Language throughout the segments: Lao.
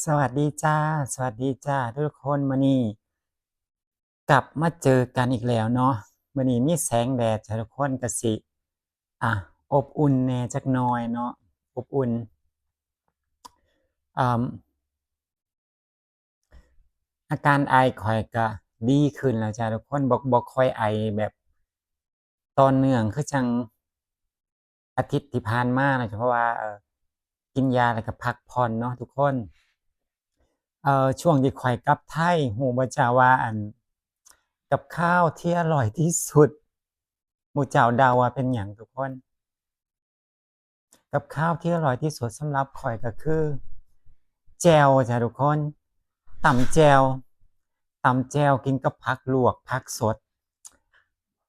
สวัสดีจ้า สวัสดีจ้าทุกคน มื้อนี้กลับมาเจอกันอีกแล้วเนาะ มื้อนี้มีแสงแดดจ้าทุกคน ก็สิ อ่ะ อบอุ่นแหน่จักหน่อยเนาะ อบอุ่น อ่า อาการไอข้อยก็ดีขึ้นแล้วจ้าทุกคน บ่ บ่ค่อยไอแบบต่อเนื่องคือจั่งอาทิตย์ที่ผ่านมานะ เพราะว่า เอ่อ กินยาแล้วก็พักผ่อนเนาะทุกคน เอ่อ ช่วงที่ข้อยกลับไทย ฮู้บ่จ้าว่า อัน กับข้าวที่อร่อยที่สุด หมู่เจ้าเดาว่าเป็นหยังทุกคน กับข้าวที่อร่อยที่สุดสำหรับข้อยก็คือแจ่วจ้ะทุกคน ตำแจ่ว ตำแจ่วกินกับผักลวก ผักสด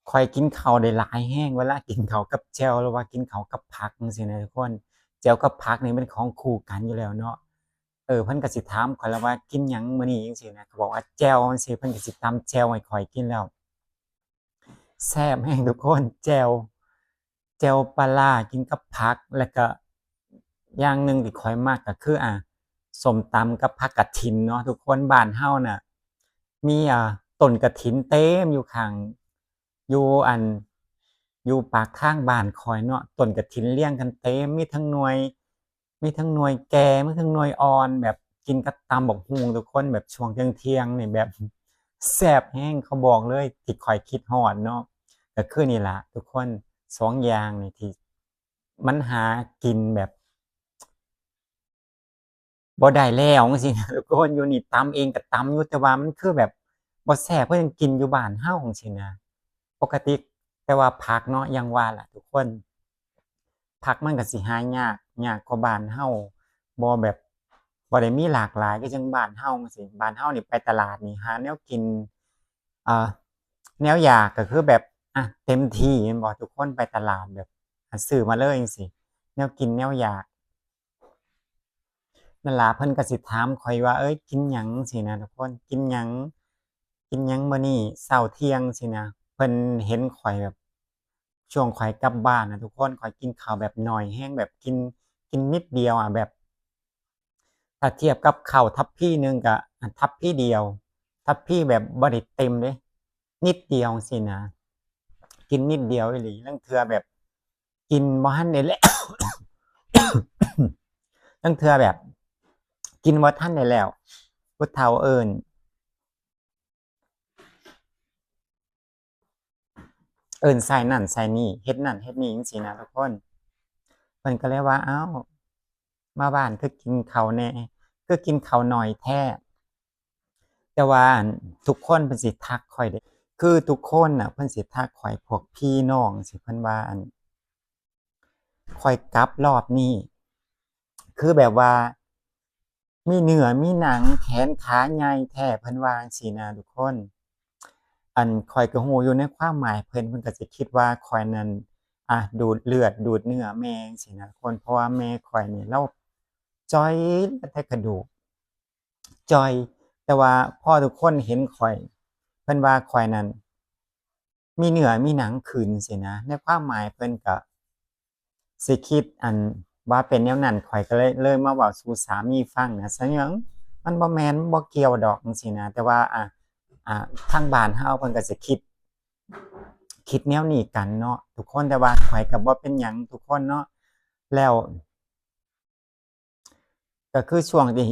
ข้อยกินข้าวได้หลายแฮง เวลากินข้าวกับแจ่ว หรือว่ากินข้าวกับผักจั่งซี้นะทุกคน แจ่วกับผักนี่เป็นของคู่กันอยู่แล้วเนาะ เออ เพิ่นก็สิถามข้อยแล้วว่า "กินหยังมื้อนี้" จั่งซี้นะ ข้อยบอกว่า "แจ่ว" จั่งซี้ เพิ่นก็สิตำแจ่วให้ข้อยกินแล้ว แซ่บแฮงทุกคน แจ่ว แจ่วปลาร้ากินกับผัก แล้วก็อย่างหนึ่งที่ข้อยมักก็คือ อ่า ส้มตำกับผักกะถินเนาะทุกคน บ้านเฮาน่ะ มี อ่า ต้นกะถินเต็มอยู่ข้าง อยู่ อัน อยู่ปากทางบ้านข้อยเนาะ ต้นกะถินเรียงกันเต็ม มีทั้งหน่วย มีทั้งหน่วยแก่ มีทั้งหน่วยอ่อน แบบกินกับตำบักหุ่งทุกคน แบบช่วงเที่ยงๆ นี่แบบแซ่บแฮง ขอบอกเลย ที่ข้อยคิดฮอดเนาะ ก็คือนี่ล่ะทุกคน สองอย่างนี่ที่มันหากินแบบ บ่ได้แล้วจั่งซี้นะทุกคน อยู่นี่ตำเองก็ตำอยู่ แต่ว่ามันคือแบบบ่แซ่บคือจั่งกินอยู่บ้านเฮาจั่งซี้นะ ปกติ แต่ว่าผักเนาะ อย่างว่าล่ะทุกคน ผักมันก็สิหายาก ยากกว่าบ้านเฮา บ่แบบ บ่ได้มีหลากหลายคือจั่งบ้านเฮาจั่งซี้ บ้านเฮานี่ไปตลาดนี่หาแนวกิน อ่า แนวอยากก็คือแบบ อ่ะ เต็มที่แม่นบ่ ทุกคนไปตลาดแบบ อ่ะ ซื้อมาเลยจั่งซี้ แนวกินแนวอยาก นั่นล่ะ เพิ่นก็สิถามข้อยว่า "เอ้ย กินหยัง" ซี้นะทุกคน "กินหยัง กินหยังมื้อนี้ เช้าเที่ยง" ซี้นะ เพิ่นเห็นข้อยแบบ ช่วงข้อยกลับบ้านนะทุกคน ข้อยกินข้าวแบบน้อยแฮง แบบกิน กินนิดเดียวอะ แบบ ถ้าเทียบกับข้าวทัพพีหนึ่งก็ อ่ะ ทัพพีเดียว ทัพพีแบบบ่ได้เต็มเด้ นิดเดียวซี้นะ กินนิดเดียวอีหลี ลางเทื่อแบบกินบ่ทันได้แล้ว ลางเทื่อแบบกินบ่ทันได้แล้ว ผู้เฒ่าเอิ้น เอิ้นใส่นั่นใส่นี่ เฮ็ดนั่นเฮ็ดนี่จั่งซี้นะทุกคน เพิ่นก็เลยว่า "อ้าว มาบ้านคือกินข้าวแหน่ คือกินข้าวน้อยแท้" แต่ว่า อั่น ทุกคนเพิ่นสิทักข้อยเด้ คือทุกคนน่ะเพิ่นสิทักข้อย พวกพี่น้องซี้ เพิ่นว่า อั่น ข้อยกลับรอบนี้ คือแบบว่า มีเนื้อมีหนัง แขนขาใหญ่แท้ เพิ่นว่าจั่งซี้นะทุกคน อัน ข้อยก็ฮู้อยู่ในความหมายเพิ่น เพิ่นก็สิคิดว่าข้อยนั่น อ่ะ ดูดเลือดดูดเนื้อแม่จั่งซี้นะทุกคน เพราะว่าแม่ข้อยนี่ลาวจ่อยเหลือแต่กระดูก จ่อย แต่ว่าพอทุกคนเห็นข้อย เพิ่นว่าข้อยนั่น มีเนื้อมีหนังขึ้นซี้นะ ในความหมายเพิ่นก็สิคิด อัน ว่าเป็นแนวนั้น ข้อยก็เลย เลยมาเว้าสู่สามีฟังนะ สามีว่า "มันบ่แม่น มันบ่เกี่ยวดอก" จั่งซี้นะ แต่ว่า อ่า อ่า ทางบ้านเฮาเพิ่นก็สิคิด คิดแนวนี้กันเนาะทุกคน แต่ว่าข้อยก็บ่เป็นหยังทุกคนเนาะ แล้ว ก็คือช่วงที่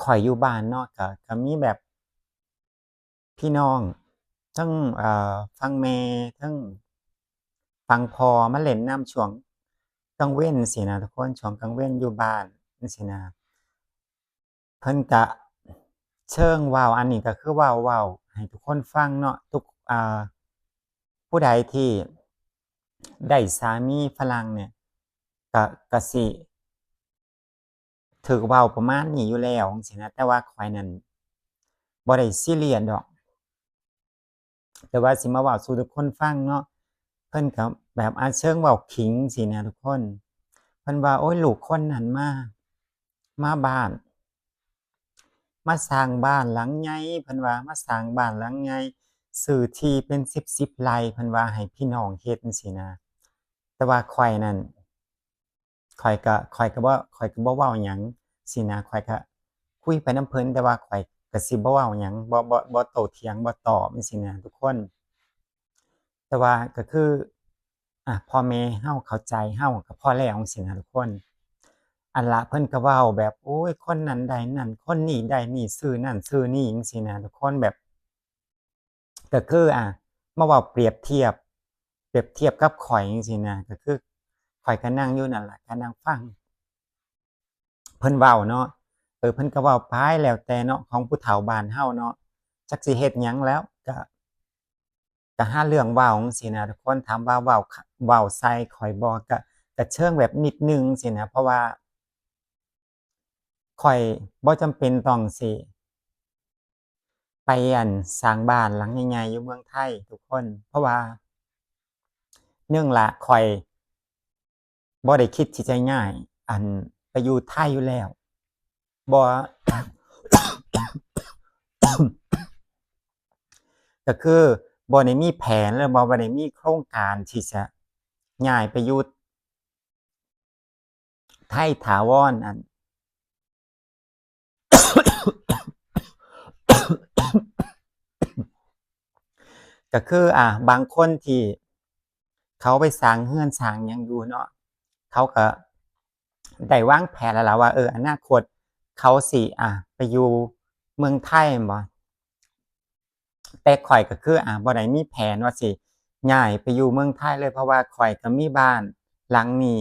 ข้อยอยู่บ้านเนาะ ก็ ก็มีแบบพี่น้อง ทั้ง เอ่อ ฝั่งแม่ ทั้งฝั่งพ่อ มาเล่นนำช่วงกลางเว็นซี้นะทุกคน ช่วงกลางเว็นอยู่บ้านจั่งซี้นะ เพิ่นก็เชิงเว้า อันนี้ก็คือเว้า เว้าให้ทุกคนฟังเนาะ ทุก อ่า ผู้ใดที่ได้สามีฝรั่งเนี่ย ก็ ก็สิถืกเว้าประมาณนี้อยู่แล้วจั่งซี้นะ แต่ว่าข้อยนั่นบ่ได้ซีเรียสดอก แต่ว่าสิมาเว้าสู่ทุกคนฟังเนาะ เพิ่นก็แบบ อา เชิงเว้าขิงซี้นะทุกคน เพิ่นว่า โอ๊ย ลูกคนนั้นมา มาบ้าน มาสร้างบ้านหลังใหญ่ เพิ่นว่า มาสร้างบ้านหลังใหญ่ ซื้อที่เป็นสิบๆ ไร่ เพิ่นว่า ให้พี่น้องเฮ็ดจั่งซี้นะ แต่ว่าข้อยนั่น ข้อยก็ ข้อยก็บ่ ข้อยก็บ่เว้าหยัง ຊີ້ນະ. ຂ້ອຍກະຄຸຍໄປນຳເພິ່ນ ແຕ່ວ່າຂ້ອຍກະຊິບໍ່ເວົ້າຫຍັງ ບໍ່ ບໍ່ ບໍ່ໂຕ້ຖຽງ ບໍ່ຕອບຊີ້ນະທຸກຄົນ. ແຕ່ວ່າກະຄື ອາ ພໍ່ແມ່ເຮົາເຂົ້າໃຈເຮົາກະພໍແລ້ວຊີ້ນະທຸກຄົນ. ອັນລະເພິ່ນກະເວົ້າແບບ ໂອ້ຍ ຄົນນັ້ນໄດ້ນັ້ນ ຄົນນີ້ໄດ້ນີ້ ຊື່ນັ້ນຊື່ນີ້ຊີ້ນະທຸກຄົນ. ແບບ ກະຄື ອາ ມາເວົ້າປຽບທຽບ ປຽບທຽບກັບຂ້ອຍຈັ່ງຊີ້ນະ. ກະຄືຂ້ອຍກະນັ່ງຢູ່ນັ້ນລະ ກະນັ່ງຟັງເພິ່ນເວົ້າເນາະ. ເອີ ເພິ່ນກະເວົ້າໄປ ແລ້ວແຕ່ເນາະ ຂອງຜູ້ເຖົ້າບ້ານເຮົາເນາະ ຈັກຊິເຮັດຫຍັງແລ້ວ ກະ ກະຫາເລື່ອງເວົ້າຈັ່ງຊີ້ນະທຸກຄົນ. ຖາມວ່າເວົ້າ ເວົ້າໃສ່ຂ້ອຍບໍ່ ກະ ກະເຊີງແບບນິດໜຶ່ງຊີ້ນະ ເພາະວ່າ ຂ້ອຍບໍ່ຈຳເປັນຕ້ອງຊິໄປ ອັນ ສ້າງບ້ານຫຼັງໃຫຍ່ໆຢູ່ເມືອງໄທທຸກຄົນ. ເພາະວ່າ ໜຶ່ງລະ ຂ້ອຍບໍ່ໄດ້ຄິດທີ່ຈະຍ້າຍ ອັນ ໄປຢູ່ໄທຢູ່ແລ້ວ ບໍ່ ກະຄືບໍ່ໄດ້ມີແຜນ ຫຼືວ່າບໍ່ໄດ້ມີໂຄງການທີ່ຈະຍ້າຍໄປຢູ່ ໄທຖາວອນ. ອັນ ກະຄື ອາ ບາງຄົນທີ່ເຂົາໄປສ້າງເຮືອນສ້າງຫຍັງຢູ່ເນາະ ເຂົາກະໄດ້ວາງແຜນແລ້ວລະວ່າ ເອີ ອະນາຄົດເຂົາຊິ ອາ ໄປຢູ່ເມືອງໄທແມ່ນບໍ່? ແຕ່ຂ້ອຍກະຄື ອາ ບໍ່ໄດ້ມີແຜນວ່າຊິຍ້າຍໄປຢູ່ເມືອງໄທເລີຍ ເພາະວ່າຂ້ອຍກະມີບ້ານຫຼັງນີ້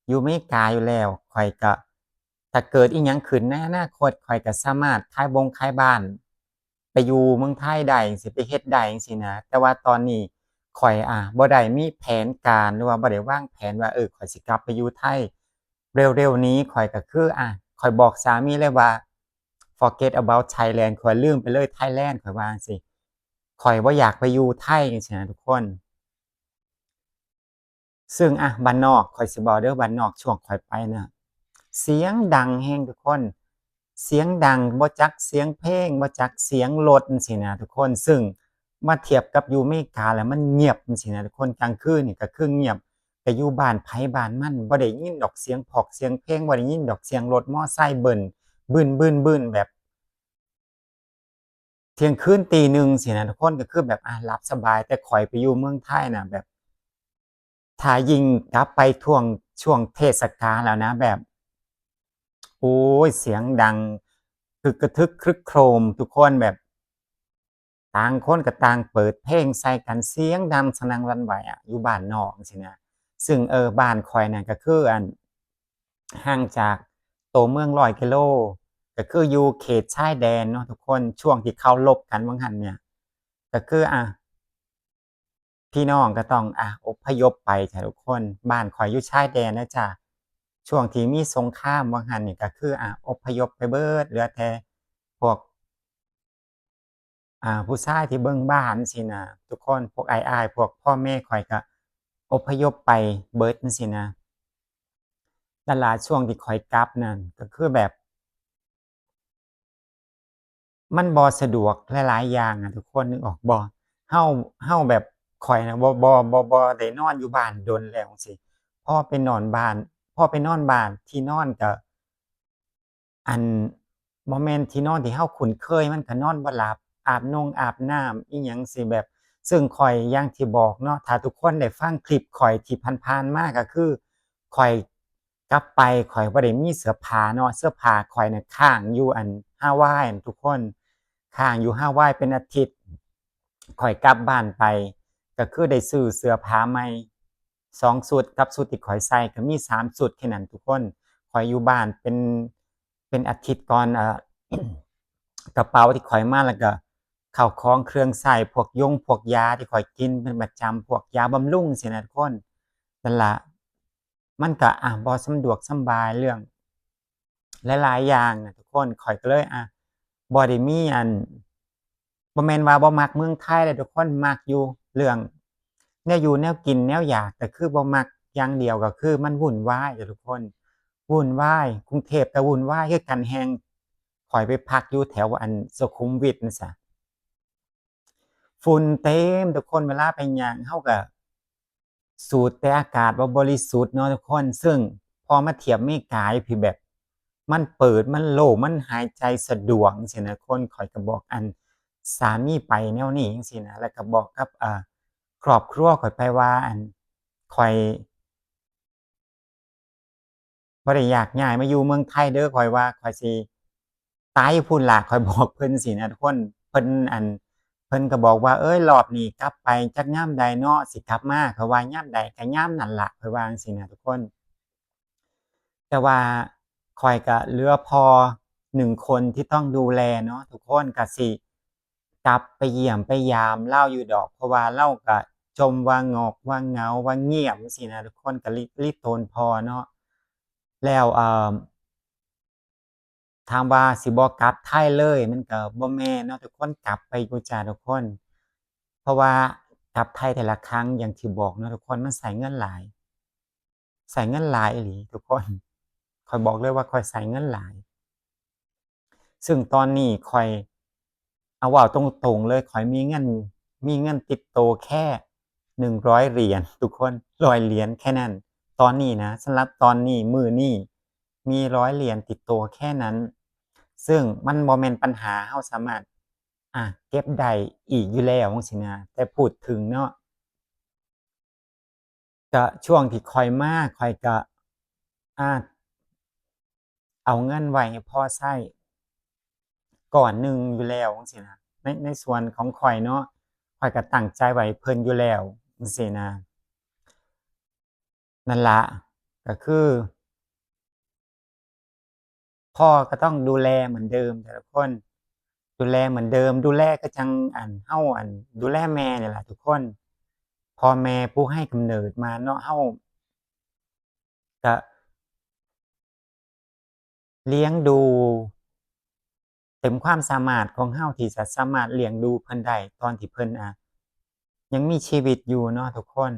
ຢູ່ເມກາຢູ່ແລ້ວ. ຂ້ອຍກະ ຖ້າເກີດອີ່ຫຍັງຂຶ້ນໃນອະນາຄົດ ຂ້ອຍກະສາມາດຂາຍບົງຂາຍບ້ານໄປຢູ່ເມືອງໄທໄດ້ຈັ່ງຊີ້ ໄປເຮັດໄດ້ຈັ່ງຊີ້ນະ. ແຕ່ວ່າຕອນນີ້ຂ້ອຍ ອາ ບໍ່ໄດ້ມີແຜນການ ຫຼືວ່າບໍ່ໄດ້ວາງແຜນວ່າ ເອີ ຂ້ອຍຊິກັບໄປຢູ່ໄທເລັວໆນີ້. ຂ້ອຍກະຄື ອາ ຂ້ອຍບອກສາມີເລີຍວ່າ forget about Thailand ຂ້ອຍລືມໄປເລີຍ Thailand ຂ້ອຍວ່າຈັ່ງຊີ້. ຂ້ອຍບໍ່ຢາກໄປຢູ່ໄທຈັ່ງຊີ້ນະທຸກຄົນ. ຊຶ່ງ ອາ ບ້ານນອກ ຂ້ອຍຊິເວົ້າເດີ ບ້ານນອກຊ່ວງຂ້ອຍໄປນະ ສຽງດັງແຮງທຸກຄົນ ສຽງດັງ ບໍ່ຈັກສຽງເພງ ບໍ່ຈັກສຽງລົດຈັ່ງຊີ້ນະທຸກຄົນ. ຊຶ່ງມາທຽບກັບຢູ່ເມກາແລ້ວມັນງຽບຈັ່ງຊີ້ນະທຸກຄົນ. ກາງຄືນນີ້ກະຄືງຽບ ກະຢູ່ບ້ານໃຜບ້ານມັນ ບໍ່ໄດ້ຍິນດອກສຽງພອກສຽງເພງ ບໍ່ໄດ້ຍິນດອກສຽງລົດມໍໄຊເບິ່ນບຶ້ນໆໆ ແບບ ທ່ຽງຄືນຕີໜຶ່ງຊີ້ນະທຸກຄົນ ກະຄືແບບ ອາ ຫຼັບສະບາຍ. ແຕ່ຂ້ອຍໄປຢູ່ເມືອງໄທນະ ແບບ ຖ້າຍິ່ງກັບໄປຊ່ວງ ຊ່ວງເທດສະການແລ້ວນະ ແບບ ໂອ້ຍ ສຽງດັງ ຄຶກກະທຶກຄຶກໂຄຣມທຸກຄົນ ແບບ ຕ່າງຄົນກະຕ່າງເປີດເພງໃສ່ກັນ ສຽງດັງສະນັ່ນຫວັ່ນໄຫວ ອະ ຢູ່ບ້ານນອກຊີ້ນະ. ຊຶ່ງ ເອີ ບ້ານຂ້ອຍນັ້ນກະຄື ອັນ ຫ່າງຈາກໂຕເມືອງຮ້ອຍກິໂລ ກະຄືຢູ່ເຂດຊາຍແດນເນາະທຸກຄົນ. ຊ່ວງທີ່ເຂົາລົບກັນວ່າງຫັ້ນເນຍ ກະຄື ອາ ພີ່ນ້ອງກະຕ້ອງ ອາ ອົບພະຍົບໄປຈ້າທຸກຄົນ. ບ້ານຂ້ອຍຢູ່ຊາຍແດນນະຈ້າ. ຊ່ວງທີ່ມີສົງຄາມວ່າງຫັ້ນນີ້ ກະຄື ອາ ອົບພະຍົບໄປເບີດ ເຫຼືອແຕ່ພວກ ອາ ຜູ້ຊາຍທີ່ເບິ່ງບ້ານຊີ້ນະທຸກຄົນ. ພວກອ້າຍໆ ພວກພໍ່ແມ່ຂ້ອຍກະອົບພະຍົບໄປເບີດຊີ້ນະ. ຕະຫຼາດຊ່ວງທີ່ຂ້ອຍກັບນັ້ນ ກະຄືແບບ ມັນບໍ່ສະດວກຫຼາຍໆຢ່າງອະທຸກຄົນ ນຶກອອກບໍ່? ເຮົາ ເຮົາແບບ ຂ້ອຍນະ ບໍ່ ບໍ່ ບໍ່ ບໍ່ໄດ້ນອນຢູ່ບ້ານດົນແລ້ວຈັ່ງຊີ້. ພໍໄປນອນບ້ານ ພໍໄປນອນບ້ານ ທີ່ນອນກະ ອັນ ບໍ່ແມ່ນທີ່ນອນທີ່ເຮົາຄຸ້ນເຄີຍ ມັນກະນອນບໍ່ຫຼັບ ອາບນົງອາບນ້ຳອີ່ຫຍັງຊີ້ແບບ. ຊຶ່ງຂ້ອຍ ຢ່າງທີ່ບອກເນາະ ຖ້າທຸກຄົນໄດ້ຟັງຄລິບຂ້ອຍທີ່ຜ່ານໆມາ ກະຄືຂ້ອຍ ກັບໄປຂ້ອຍບໍ່ໄດ້ມີເສື້ອຜ້າເນາະ ເສື້ອຜ້າຂ້ອຍນະຄ້າງຢູ່ອັນຮາວາຍທຸກຄົນ ຄ້າງຢູ່ຮາວາຍເປັນອາທິດ. ຂ້ອຍກັບບ້ານໄປກະຄືໄດ້ຊື້ເສື້ອຜ້າໃໝ່ສອງຊຸດ ກັບຊຸດທີ່ຂ້ອຍໃສ່ກະມີສາມຊຸດແຄ່ນັ້ນທຸກຄົນ. ຂ້ອຍຢູ່ບ້ານເປັນ ເປັນອາທິດກ່ອນ ອາ ກະເປົາທີ່ຂ້ອຍມາ ແລ້ວກະເຂົ້າຂອງເຄື່ອງໃຊ້ ພວກຢົງພວກຢາທີ່ຂ້ອຍກິນເປັນປະຈຳ ພວກຢາບຳລຸງຊີ້ນະທຸກຄົນ. ນັ້ນລະ ມັນກະ ອາ ບໍ່ສະດວກສະບາຍເລື່ອງຫຼາຍໆຢ່າງນະທຸກຄົນ. ຂ້ອຍກະເລີຍ ອາ ບໍ່ໄດ້ມີອັນ ບໍ່ແມ່ນວ່າບໍ່ມັກເມືອງໄທເດ້ທຸກຄົນ ມັກຢູ່ ເລື່ອງແນວຢູ່ແນວກິນແນວຢາກ ກະຄືບໍ່ມັກຢ່າງດຽວ ກະຄືມັນວຸ່ນວາຍເດ້ທຸກຄົນ ວຸ່ນວາຍ. ກຸງເທບກະວຸ່ນວາຍຄືກັນແຮງ. ຂ້ອຍໄປພັກຢູ່ແຖວອັນສຸຂຸມວິດນັ້ນຊະ ຝຸ່ນເຕັມທຸກຄົນ. ເວລາໄປຍ່າງ ເຮົາກະ ສູດແຕ່ອາກາດບໍ່ບໍລິສຸດເນາະທຸກຄົນ. ຊຶ່ງພໍມາທຽບເມກາຢູ່ພີ້ແບບ ມັນເປີດ ມັນໂລ່ງ ມັນຫາຍໃຈສະດວກ ຈັ່ງຊີ້ນະ ຄົນ ຂ້ອຍກໍບອກອັນສາມີໄປແນວນີ້ ຈັ່ງຊີ້ນະ ແລ້ວກໍບອກກັບ ເອີ ຄອບຄົວຂ້ອຍໄປວ່າ ອັນ ຂ້ອຍ ບໍ່ໄດ້ຢາກຍ້າຍມາຢູ່ເມືອງໄທເດີ້ ຂ້ອຍວ່າຂ້ອຍຊິຕາຍຢູ່ພຸ້ນລະ ຂ້ອຍບອກເພິ່ນຊີ້ນະທຸກຄົນ. ເພິ່ນ ອັນ ເພິ່ນກໍບອກວ່າ ເອີຍ ລອບນີ້ກັບໄປຈັກຍາມໃດເນາະ ຊິກັບມາ ຂ້ອຍວ່າຍາມໃດກໍຍາມນັ້ນລະ ຂ້ອຍວ່າຈັ່ງຊີ້ນະທຸກຄົນ. ແຕ່ວ່າຂ້ອຍກະເຫຼືອພໍ່ໜຶ່ງຄົນທີ່ຕ້ອງດູແລເນາະທຸກຄົນ ກະຊິກັບໄປຢ້ຽມໄປຢາມລາວຢູ່ດອກ ເພາະວ່າລາວກະຈົ່ມວ່າງອກວ່າເຫງົາວ່າງຽບຈັ່ງຊີ້ນະທຸກຄົນ ກະລິ ລິໂຕນພໍ່ເນາະ. ແລ້ວ ເອີ ຖາມວ່າຊິບໍ່ກັບໄທເລີຍ ມັນກະບໍ່ແມ່ນເນາະທຸກຄົນ ກັບໄປຢູ່ຈ້າທຸກຄົນ. ເພາະວ່າກັບໄທແຕ່ລະຄັ້ງ ຢ່າງທີ່ບອກເນາະທຸກຄົນ ມັນໃຊ້ເງິນຫຼາຍ ໃຊ້ເງິນຫຼາຍອີ່ຫຼີທຸກຄົນ ຂ້ອຍບອກເລີຍວ່າຂ້ອຍໃຊ້ເງິນຫຼາຍ ຊຶ່ງຕອນນີ້ຂ້ອຍ ເອົາເວົ້າຕົງໆເລີຍ ຂ້ອຍມີເງິນ ມີເງິນຕິດໂຕແຄ່ໜຶ່ງຮ້ອຍຫຼຽນທຸກຄົນ ຮ້ອຍຫຼຽນແຄ່ນັ້ນ ຕອນນີ້ນະ ສຳລັບຕອນນີ້ ມື້ນີ້ ມີຮ້ອຍຫຼຽນຕິດໂຕແຄ່ນັ້ນ ຊຶ່ງມັນບໍ່ແມ່ນປັນຫາ ເຮົາສາມາດ ອາ ເກັບໄດ້ອີກຢູ່ແລ້ວຈັ່ງຊີ້ນະ ແຕ່ພູດເຖິງເນາະ ກະຊ່ວງທີ່ຂ້ອຍມາ ຂ້ອຍກະ ອາ ເອົາເງິນໄວ້ໃຫ້ພໍ່ໃຊ້ກ້ອນໜຶ່ງຢູ່ແລ້ວຈັ່ງຊີ້ນະ ໃນ ໃນສ່ວນຂອງຂ້ອຍເນາະ ຂ້ອຍກະຕັ້ງໃຈໄວ້ເພິ່ນຢູ່ແລ້ວຈັ່ງຊີ້ນະ. ນັ້ນລະ ກະຄື ພໍ່ກໍຕ້ອງດູແລເໝືອນເດີມ ແຕ່ລະຄົນດູແລເໝືອນເດີມ ດູແລຄືຈັ່ງ ອັນ ເຮົາ ອັນ ດູແລແມ່ນີ້ລະທຸກຄົນ ພໍ່ແມ່ຜູ້ໃຫ້ກຳເນີດມາເນາະ ເຮົາກະລ້ຽງດູເຕັມຄວາມສາມາດຂອງເຮົາທີ່ຈະສາມາດລ້ຽງດູເພິ່ນໄດ້ ຕອນທີ່ເພິ່ນ ອາ ຍັງມີຊີວິດຢູ່ເນາະທຸກຄົນ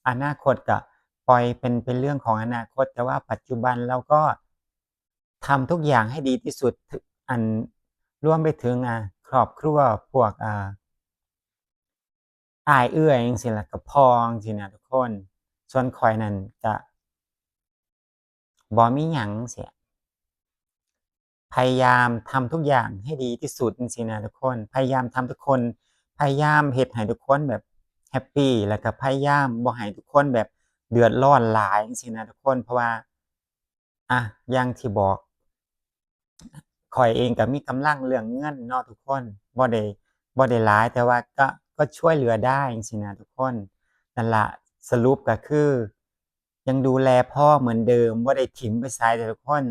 ອະນາຄົດກະປ່ອຍເປັນ ເປັນເລື່ອງຂອງອະນາຄົດ ແຕ່ວ່າປັດຈຸບັນເຮົາກໍ ທຳທຸກຢ່າງໃຫ້ດີທີ່ສຸດ ອັນ ລວມໄປເຖິງ ອາ ຄອບຄົວ ພວກ ອາ ອ້າຍເອື້ອຍຈັ່ງຊີ້ລະ ກັບພໍ່ຈັ່ງຊີ້ນະທຸກຄົນ. ສ່ວນຂ້ອຍນັ້ນກະບໍ່ມີຫຍັງຊີ້ ພະຍາຍາມທຳທຸກຢ່າງໃຫ້ດີທີ່ສຸດຈັ່ງຊີ້ນະທຸກຄົນ. ພະຍາຍາມທຳທຸກຄົນ ພະຍາຍາມເຮັດໃຫ້ທຸກຄົນແບບແຮັບປີ ແລ້ວກະພະຍາຍາມບໍ່ໃຫ້ທຸກຄົນແບບເດືອດຮ້ອນຫຼາຍຈັ່ງຊີ້ນະທຸກຄົນ ເພາະວ່າ ອາ ຢ່າງທີ່ບອກ ຂ້ອຍເອງກໍມີກຳລັງເລື່ອງເງິນເນາະທຸກຄົນ ບໍ່ໄດ້ ບໍ່ໄດ້ຫຼາຍ ແຕ່ວ່າກໍ ກໍຊ່ວຍເຫຼືອໄດ້ຈັ່ງຊີ້ນະທຸກຄົນ. ນັ້ນລະ ສະຫຼຸບກໍຄື ຍັງດູແລພໍ່ເໝືອນເດີມ ບໍ່ໄດ້ຖິ້ມໄປໃສເດີ້ທຸກຄົນ.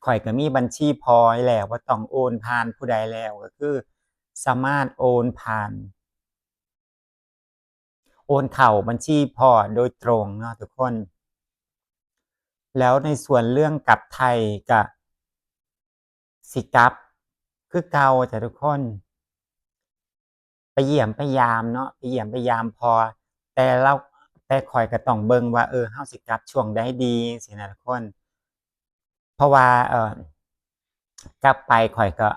ຂ້ອຍກໍມີບັນຊີພໍ່ແລ້ວ ບໍ່ຕ້ອງໂອນຜ່ານຜູ້ໃດແລ້ວ ກໍຄືສາມາດໂອນຜ່ານ ໂອນເຂົ້າບັນຊີພໍ່ໂດຍຕຣົງເນາະທຸກຄົນ. ແລ້ວໃນສ່ວນເລື່ອງກັບໄທກະຊິກັບຄືເກົ່າຈ້ະທຸກຄົນ ໄປຢ້ຽມໄປຢາມເນາະ ໄປຢ້ຽມໄປຢາມພໍ່ ແຕ່ລາວ ແຕ່ຂ້ອຍກະຕ້ອງເບິ່ງວ່າ ເອີ ເຮົາຊິກັບຊ່ວງໃດດີຊີ້ນະທຸກຄົນ. ເພາະວ່າ ເອີ ກັບໄປຂ້ອຍກໍ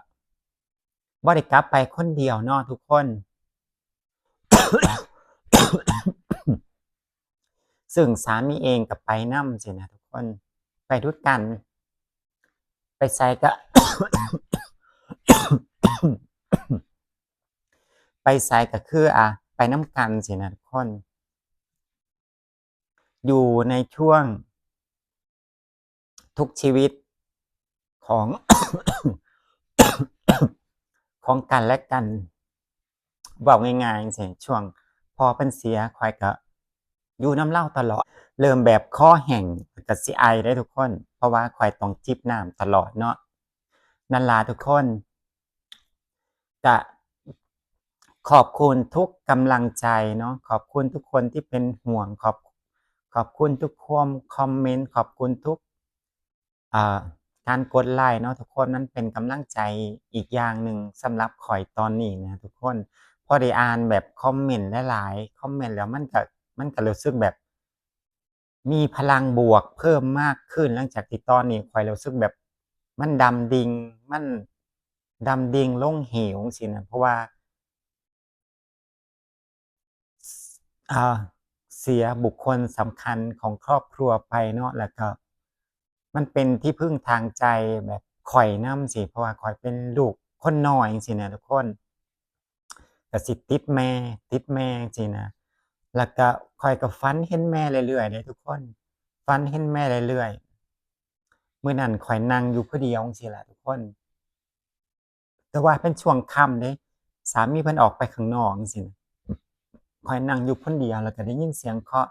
ບໍ່ໄດ້ກັບໄປຄົນດຽວເນາະທຸກຄົນ ຊຶ່ງສາມີເອງກໍໄປນຳຊີ້ນະທຸກຄົນ ໄປດ້ວຍກັນ ໄປໃສກໍ ໄປໃສກໍຄື ອາ ໄປນຳກັນຊີ້ນະທຸກຄົນ. ຢູ່ໃນຊ່ວງທຸກຊີວິດຂອງ ຂອງກັນແລະກັນ ເວົ້າງ່າຍໆຈັ່ງຊີ້ ຊ່ວງພໍ່ເພິ່ນເສຍ ຂ້ອຍກະຢູ່ນຳລາວຕະຫຼອດ ເລີ່ມແບບຄໍແຫ້ງ ກະຊິໄອເດ້ທຸກຄົນ ເພາະວ່າຂ້ອຍຕ້ອງຈິບນ້ຳຕະຫຼອດເນາະ. ນັ້ນລະທຸກຄົນ ກະຂອບຄຸນທຸກກຳລັງໃຈເນາະ ຂອບຄຸນທຸກຄົນທີ່ເປັນຫ່ວງ ຂອບ ຂອບຄຸນທຸກຄວາມຄອມເມັນ ຂອບຄຸນທຸກ ເອີ ການກົດໄລເນາະທຸກຄົນ ມັນເປັນກຳລັງໃຈອີກຢ່າງໜຶ່ງສຳລັບຂ້ອຍຕອນນີ້ນະທຸກຄົນ. ພໍໄດ້ອ່ານແບບຄອມເມັນຫຼາຍໆຄອມເມັນແລ້ວ ມັນກະ ມັນກະຮູ້ສຶກແບບ ມີພະລັງບວກເພີ່ມມາກຂຶ້ນ ຫຼັງຈາກທີ່ຕອນນີ້ຂ້ອຍຮູ້ສຶກແບບມັນດຳດິ່ງ ມັນດຳດິ່ງລົງເຫວຊີ້ນະ ເພາະວ່າ ອາ ເສຍບຸກຄົນສຳຄັນຂອງຄອບຄົວໄປເນາະ ແລ້ວກໍໄປ ມັນເປັນທີ່ເພິ່ງທາງໃຈແບບຂ້ອຍນຳຊີ້ ເພາະວ່າຂ້ອຍເປັນລູກຄົນນ້ອຍຈັ່ງຊີ້ນະທຸກຄົນ ກໍຊິຕິດແມ່ ຕິດແມ່ຈັ່ງຊີ້ນະ ແລ້ວກໍຂ້ອຍກໍຝັນເຫັນແມ່ເລື້ອຍໆເດ້ທຸກຄົນ ຝັນເຫັນແມ່ເລື້ອຍໆ. ມື້ນັ້ນຂ້ອຍນັ່ງຢູ່ຜູ້ດຽວຈັ່ງຊີ້ລະທຸກຄົນ ແຕ່ວ່າເປັນຊ່ວງຄ່ຳເດ້ ສາມີເພິ່ນອອກໄປຂ້າງນອກຈັ່ງຊີ້ນະ ຂ້ອຍນັ່ງຢູ່ຄົນດຽວ ແລ້ວກໍໄດ້ຍິນສຽງເຄາະ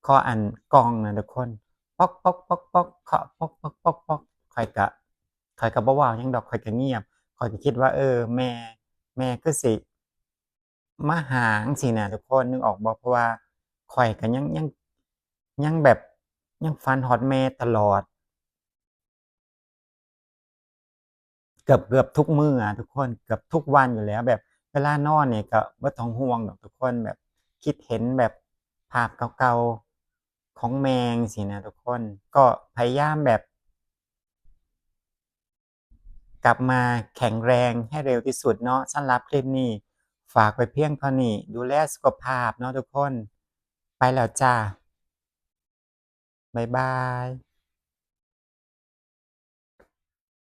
ເຄາະອັນກ່ອງນະທຸກຄົນ ປອກ ປອກ ປອກ ປອກ ເຄາະ ປອກ ປອກ ປອກ ປອກ ຂ້ອຍກະ ຂ້ອຍກະບໍ່ເວົ້າຫຍັງດອກ ຂ້ອຍກະງຽບ ຂ້ອຍກະຄິດວ່າ ເອີ ແມ່ ແມ່ຄືຊິມາຫາຈັ່ງຊີ້ນະທຸກຄົນ ນຶກອອກບໍ່? ເພາະວ່າຂ້ອຍກະຍັງ ຍັງ ຍັງແບບ ຍັງຝັນຮອດແມ່ຕະຫຼອດ ເກືອບ ເກືອບທຸກມື້ອະທຸກຄົນ ເກືອບທຸກວັນຢູ່ແລ້ວ ແບບເວລານອນນີ້ກໍບໍ່ຕ້ອງຫ່ວງດອກທຸກຄົນ ແບບຄິດເຫັນແບບພາບເກົ່າໆຂອງແມ່ຈັ່ງຊີ້ນະທຸກຄົນ ກໍພະຍາຍາມແບບກັບມາແຂງແຮງໃຫ້ເລັວທີ່ສຸດເນາະ. ສຳລັບຄລິບນີ້ຝາກໄວ້ພຽງເທົ່ານີ້ ດູແລສຸຂະພາບເນາະທຸກຄົນ ໄປແລ້ວຈ້າ ບາຍບາຍ.